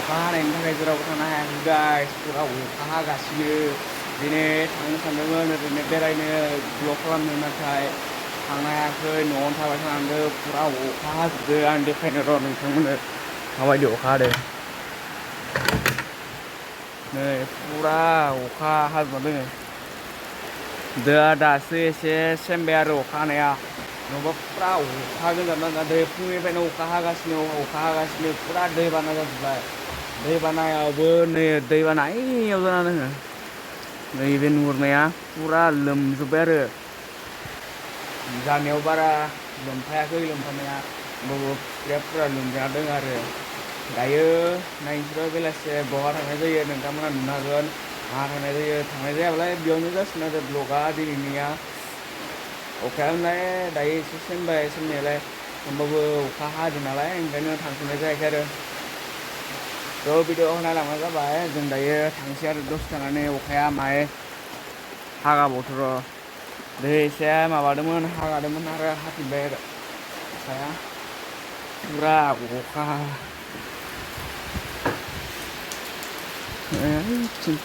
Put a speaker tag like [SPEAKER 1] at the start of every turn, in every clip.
[SPEAKER 1] अखा हानायनि थाखाय जेरावबो थांनो हायाखै गाइस पुरा अखा हागासिनो दिनै थांनो सानदोंमोन ओरैनो बेरायनो ब्लग खालामनो नाथाय थांनो हायाखै न'आवनो थाबाय थानांदों पुरा अखा हाजोबदों आं देखायनो र' नोंथांमोननो माबायदि अखा हादों नै पुरा अखा हाजोबना दोङो दासो एसे सेमबाय आरो अखा हानाया नङाबा पुरा अखा गोजान दै फुंनिफ्रायनो अखा हागासिनो पुरा दैबाना जाजोब्बाय दैबानायावबो नै दैबाना ओइयाव जाना दोङो नैबे नुहुरनाया पुरा लोमजोब्बाय आरो जानायाव बारा लोमफायाखै लोमफानाया होमबाबो फुख्रिया पुरा लोमजाना दङ आरो दायो नायनोसै बेलासे बहा थांनाय जायो नोंथांमोना नुनो हागोन बहा थांनाय जायो थांनाय जायाबालाय बेयावनो जासिगोन आरो ब्लगा दिनैनिया अखायालाय दायो एसे सेमबाय सेमनायालाय होमबाबो अखा हादों नालाय ओंखायनो थांथ'नाय जायाखै आरो थ' भिडिअ नायलांनाय जाबाय जों दायो थांसै आरो दसे थानानै अखाया माहाय हागाबावथ' र' दै एसे माबादोंमोन हागादोंमोन आरो हाफिनबाय आरो अखाया पुरा अखा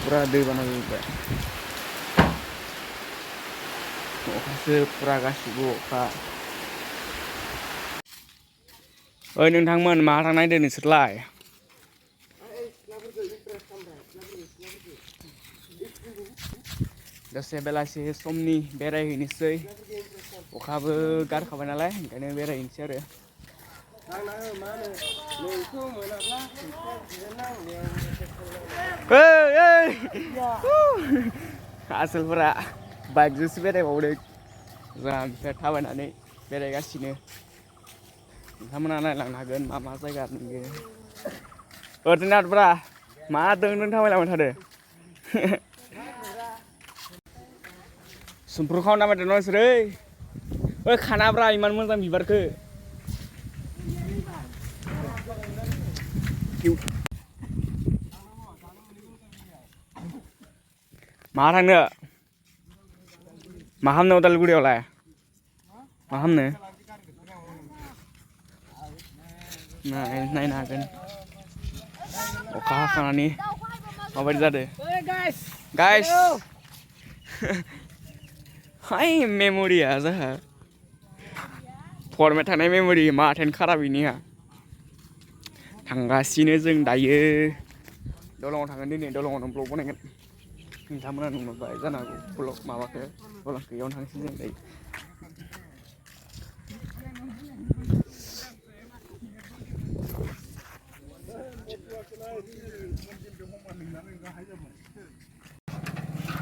[SPEAKER 1] पुरा दैबाना जाजोब्बाय अखासो पुरा गासिबो अखा ओइ नोंथांमोन माहा थांनो नागिरदों नोंसोरलाय दसे बेलासि समनि बेरायहैनोसै अखाबो गारखाबाय नालाय ओंखायनो बेरायहैनोसै आरो आसोलफोरा बाइकजोंसो बेरायबावदों जोंहा बिसोर थाबायनानै बेरायगासिनो नोंथांमोना नायलांनो हागोन मा मा जायगा नुयो ओरैनो मा दों थाबायलांबाय थादो सुमफ्रु खावना बायदों नोंसोर ओइ खानाब्रा इमान मोजां बिबारखौ मा थांनो मा खालामनो उदालगुरियावलाय मा खालामनो नायनो हागोन अखा हाखानानै माबायदि जादों गाइस हाय मेम'रिया जोंहा फरमेट थानाय मेम'रि माथो खारा बिनिया थांगासिनो जों दायो दलंआव थांगोन दिनै दलंआवनो ब्लग बानायगोन नोंथांमोना नुबाय जानो हागौ ब्लग माबाखौ दलंखौ इयावनो थांसै जों दायो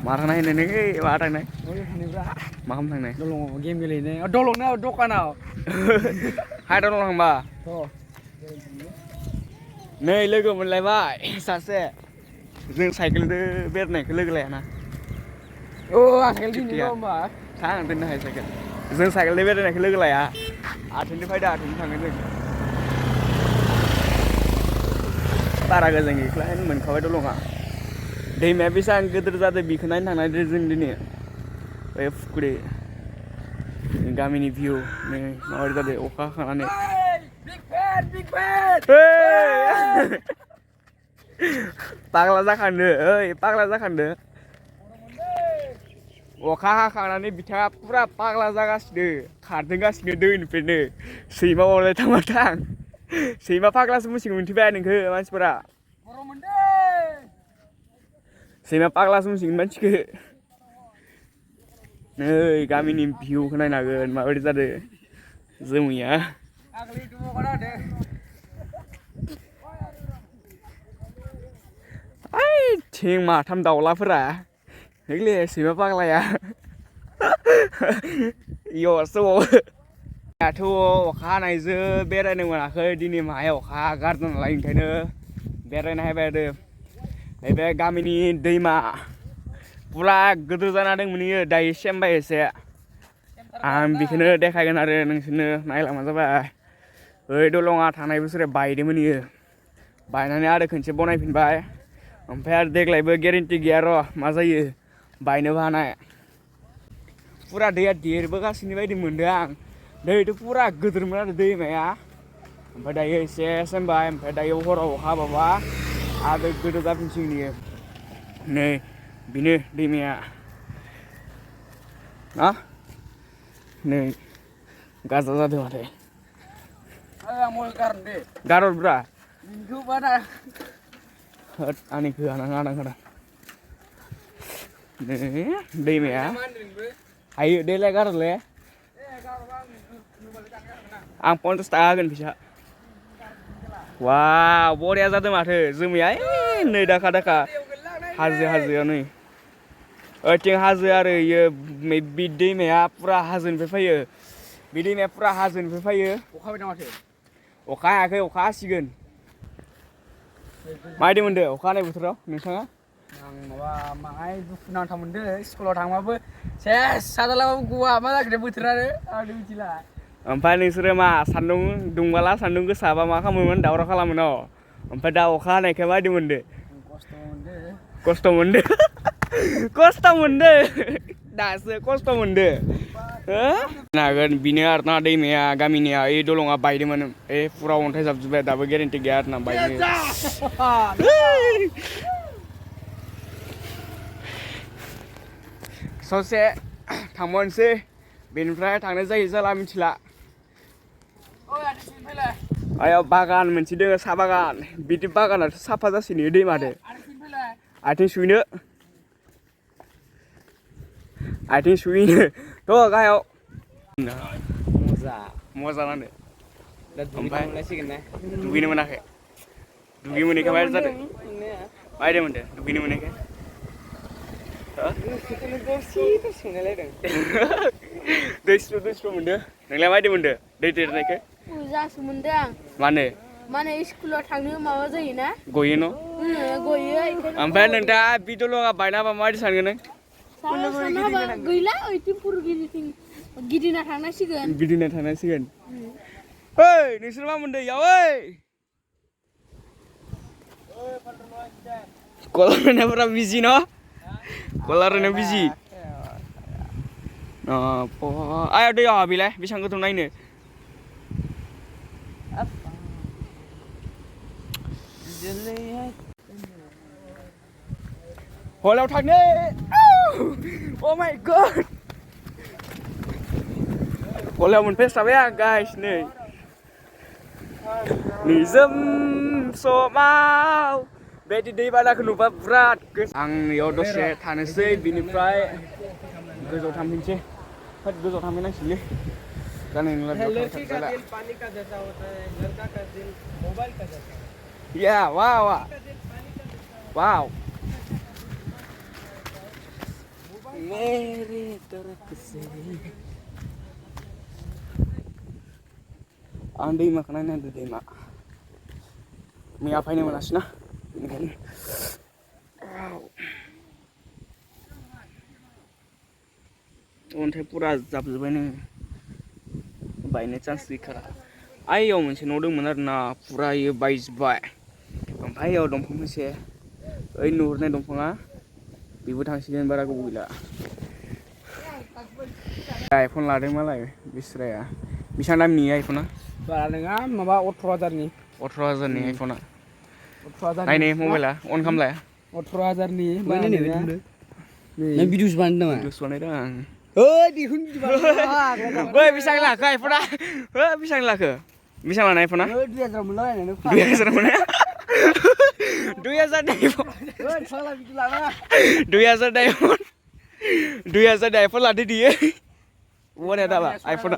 [SPEAKER 1] मा थांनाय होनदों नों मा थांनाय मा खालामनो थांनाय
[SPEAKER 2] दलंआव गेम गेलेनाय दलंआव दखानाव
[SPEAKER 1] हाय दलं थांबा नै लोगो मोनलायबाय सासे जों साइकेलजों बेरायनायखौ लोगो लायाना
[SPEAKER 2] आं साइकेल दिनै र' होमबा
[SPEAKER 1] थां दोननो हायो साइकेल जों साइकेलजों बेरायनायखौ लोगो लाया आथेंजों फैदो आथेंजों थाङो जों बारा गोजान गैखाला मोनखाबाय दलंआ दैमाया बेसेबां गिदिर जादों बेखौ नायनो थांनायदो जों दिनै बे फुख्रि गामिनि भिउ नै माबायदि जादों अखा हाखानानै पाग्ला जाखांदो ओइ पाग्ला जाखांदो अखा हाखांनानै बिथाङा पुरा पाग्ला जागासिनो खारदोंगासिनो दैनिफ्रायनो सैमा अरलाय थांबाथां सैमा फाग्लासो बुंसिगोन मिथिबाय नोंखौ मानसिफोरा सैमा पाग्लासो बुंसिगोन मानसिखौ नै गामिनि भिउखौ नायनो हागोन माबायदि जादों जोमैया ओइ थिं माथाम दाउलाफोरा हैले सैमा पाग्लाया इयावसो दाथ' अखा हानायजों बेरायनो मोनाखै दिनै माहाय अखा गारदों नालाय ओंखायनो बेरायनो हायबाय आरो नैबे गामिनि दैमा पुरा गोदोर जाना दंमोन इयो दायो सेमबाय एसे आं बेखौनो देखायगोन आरो नोंसोरनो नायलांबानो जाबाय ओइ दलंआ थांनाय बोसोराव बायदोंमोन इयो बायनानै आरो खनसे बनायफिनबाय ओमफ्राय आरो देग्लायबो गेरेन्टि गैया र' मा जायो बायनोबो हानाय पुरा दैया देरबोगासिनो बायदि मोनदों आं दैथ' पुरा गोदोरमोन आरो दैमाया ओमफ्राय दायो एसे सेमबाय ओमफ्राय दायो हराव अखा हाबावबा आरो गोदो जाफिनसिगोन नै बेनो दैमाया ना नै गाजा जादों माथो गारहरब्रा होद आंनिखौ आनां नै दैमाया हायो देलाय गारहरलाय आं 50 थाखा होगोन फैसा वाव बरिया जादों माथो जोमैया नै दाखा हाजोआ नै ओइथिं हाजो आरो इयो बे दैमाया पुरा हाजोनिफ्राय फैयो बे दैमाया पुरा हाजोनिफ्राय फैयो
[SPEAKER 2] अखा फैदों माथो
[SPEAKER 1] अखा हायाखै अखा हासिगोन माबायदि मोनदों अखा हानाय बोथोराव नोंथाङा
[SPEAKER 2] आं माबा माहाय दुखु नांथाव मोनदों स्कुलाव थांबाबो सेस सादालाबाबो गवा मा जाखो बोथोरानो आं मिथिला
[SPEAKER 1] ओमफ्राय नोंसोरो मा सान्दुं दुंबाला सान्दुं गोसाबा मा खालामोमोन दावराव खालामो न ओमफ्राय दा अखा हानायखाय माबायदि मोनदों खस्थ' मोनदों दासो खस्थ' मोनदों हागोन बिनो आरो ना दैमाया गामिनिया ओइ दलङा बायदोंमोन ओइ फुरा अन्थाइ जाबजोब्बाय दाबो गेरेन्टि गैया आरो ना बायनो ससे थांबावनोसै बेनिफ्राय थांनाय जायो जाला मिथिला आयाव बागान मोनसे दोङो साहा बागान बिदि बागानाथ' साफा जासिनो दैमादो आथिं सुहैनो थ' गाहायाव मजा नांदो ओमफ्राय दुगैनो मोनाखै दुगैनो मोनैखाय मारै जादों मारै मोनदों दुगैनो मोनैखाय दैस्रु मोनदो नोंलाय माबायदि मोनदो दै देरनायखौ
[SPEAKER 3] जासो मोनदों आं माने स्कुलाव थांनो माबा जायोना
[SPEAKER 1] गयो न'
[SPEAKER 3] गयो
[SPEAKER 1] ओमफ्राय नोंथाङा बि दलङा बायनाबा माबायदि सानगोन नों
[SPEAKER 3] गैला ओइथिं पुरगिरिथिं गिदिंना थांनांसिगोन
[SPEAKER 1] ओइ नोंसोर मा मोनदों इयाव ओइ कलार होनायफोरा बिजि न कलार होनायाव बिजि आया दैयाव हाबैलाय बेसेबां गोथौ नायनो हलाव थांनो अ माय गड हलाव मोनफैस्राबाय आं गाइस नै निजोम समाव बेबायदि दैबानाखौ नुबा बिराद आं इयाव दसे थानोसै बिनिफ्राय गोजौआव थांफिनसै गोजौआव थांफिननांसिगोनलै जानाय नंला या वाव मेरे तरफ से आं दैमाखौ नायनो होनदों दैमा मैया फैनो मोनासै ना बेनिखायनो अन्थाइ पुरा जाबजोब्बाय नो बायनो चान्स गैखाला आइयाव मोनसे न' दंमोन आरो ना पुरा इयो बायजोब्बाय ओमफ्राय इयाव दंफां मोनसे ओइ नुहुरनाय दंफाङा बेबो थांसिगोन बारा गोबाव गैला आइफन लादों मालाय बिस्राया बेसेबां दामनि आइफना
[SPEAKER 2] बारा नङा माबा 18,000नि
[SPEAKER 1] आइफना नायनो मबाइला अन खालामलाय
[SPEAKER 2] 18,000नि
[SPEAKER 4] नों भिडिअ'सो बानायदों नामा?
[SPEAKER 1] भिडिअ'सो बानायदों आं
[SPEAKER 2] दिहुन
[SPEAKER 1] ओइ बेसेबां लाखो आइफना बेसेबां लाखो बेसेबां लानाय आइफना
[SPEAKER 2] 2000 मोनलाबायनानै
[SPEAKER 1] 2000 मोनो 2000 आइफन 2000 आइफन लादो दियो बरिया दाबा आइफना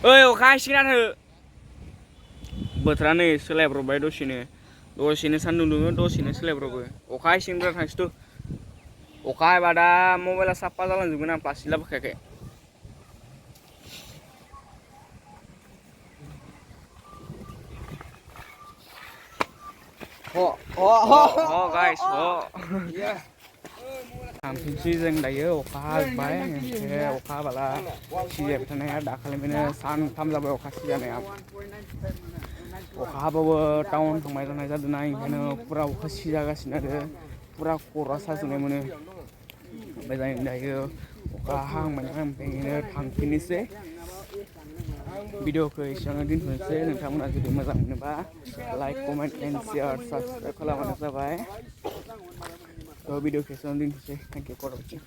[SPEAKER 1] ओइ अखा हासिगोन आरो बोथोरानो सोलायब्रबबाय दसेनो सान्दुं दुङो दसेनो सोलायब्रबो अखा हासिगोन ब्रा थांसैथ' अखा हाबा दा मबाइला साफा जालांजोबगोन आं प्लास्टिक लाबोखायाखै गाइस थांफिनसै जों दायो अखा हाबाय ओमफ्राय अखा हाबाला सिजाबाय थानाया दाखालिनिफ्रायनो सानथाम जाबाय अखा सिजानाया अखा हाबाबो टाउन थांबाय थानाय जादों ना ओंखायनो पुरा अखा सिजागासिनो आरो पुरा खर'आ साजोबनाय मोनो ओमफ्राय जों दायो अखा हांबाय आं बेनो थांफिननोसै भिडिअखौ एसेयावनो दोनथ'नोसै नोंथांमोना जुदि मोजां मोनोबा like comment and share subscribe खालामबानो जाबाय थ' भिडिअखौ एसेयावनो दोनथ'नोसै थेंक इउ फर वाचिं